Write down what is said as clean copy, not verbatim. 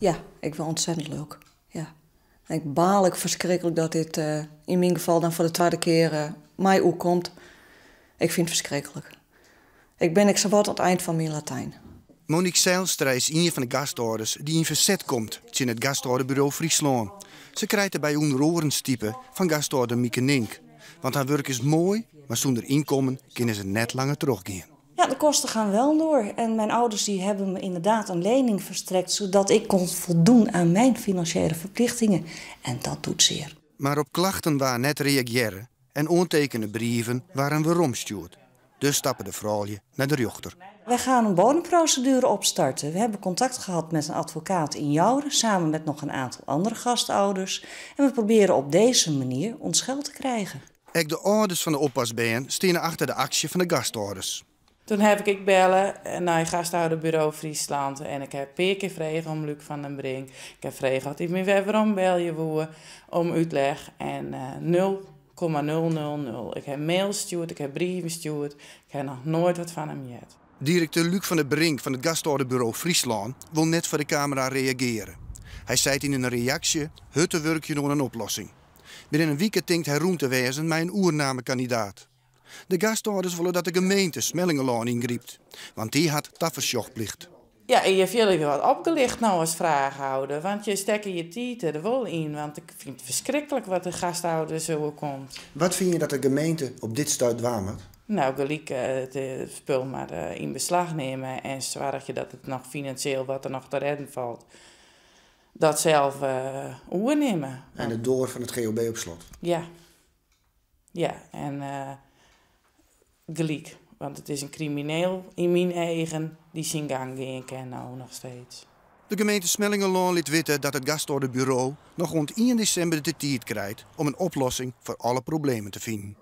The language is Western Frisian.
Ja, ik wurd ontzettend lilk. Ja. En ik baal ek ferskriklik dat dit yn myn gefal dan foar de twadde kear my oerkomt. Ik fyn it ferskriklik. Ik bin ek sawat oan it ein fan myn Latijn. Monique Zijlstra is ien fan de gastâlders dy't yn ferset komt tsjin it gastâlderbureau Fryslân. Se krijt derby ûnder oaren stipe fan gastâlder Mieke Nink. Want har wurk is moai, mar sûnder ynkommen kinne se net langer trochgean. Ja, de kosten gaan wel door. En mijn ouders die hebben me inderdaad een lening verstrekt, zodat ik kon voldoen aan mijn financiële verplichtingen. En dat doet zeer. Mar op klachten waard net reagearre en oantekene brieven waarden weromstjoerd. Dus stappe de froulju nei de rjochter. Wij gaan een bodemprocedure opstarten. We hebben contact gehad met een advocaat in Joure, samen met nog een aantal andere gastouders. En we proberen op deze manier ons geld te krijgen. Ek de âlders fan de oppasbern steane achter de aksje fan de gastâlders. Toen heb ik belle nei gastouderbureau Friesland en ik ha in pear kear frege om Luc van den Brink. Ik ha frege oft hy my wer werombelje woe om útlis en 0,000. Ik ha mails stjoerd, ik ha brieven stjoerd, ik ha noch noait wat fan him heard. Direkteur Luc van der Brink fan it gastâlderbureau Fryslân wol net foar de kamera reagearje. Hy seit yn in reaksje hurd te wurkjen oan in oplossing. Binnen in wike tinkt hy rûn te wêzen mei in oernamekandidaat. De gastâlders wolle dat de gemeente Smellingerlân yngrypt, want dy hat tafersjochplicht. Ja, en je fiele je wat opgelicht no as fraachhâlder, want je stekke je tiid der wol yn, want ik fyn it ferskriklik wat de gastâlders oerkomt. Wat fine je dat de gemeente op dit stuit dwaan moat? No, gelyk it spul mar yn beslach nimme en soargje dat it noch finansjeel wat der noch te rêden falt, dat sels oernimme. En de doar fan it GOB op slot? Ja. Ja, en gelyk. Want it is in krimineel yn myn eagen dy't syn gang gean kin no noch steeds. De gemeente Smellingerlân lit witte dat it gastâlderburo noch oant 1 desimber de tiid krijt om in oplossing foar alle problemen te finen.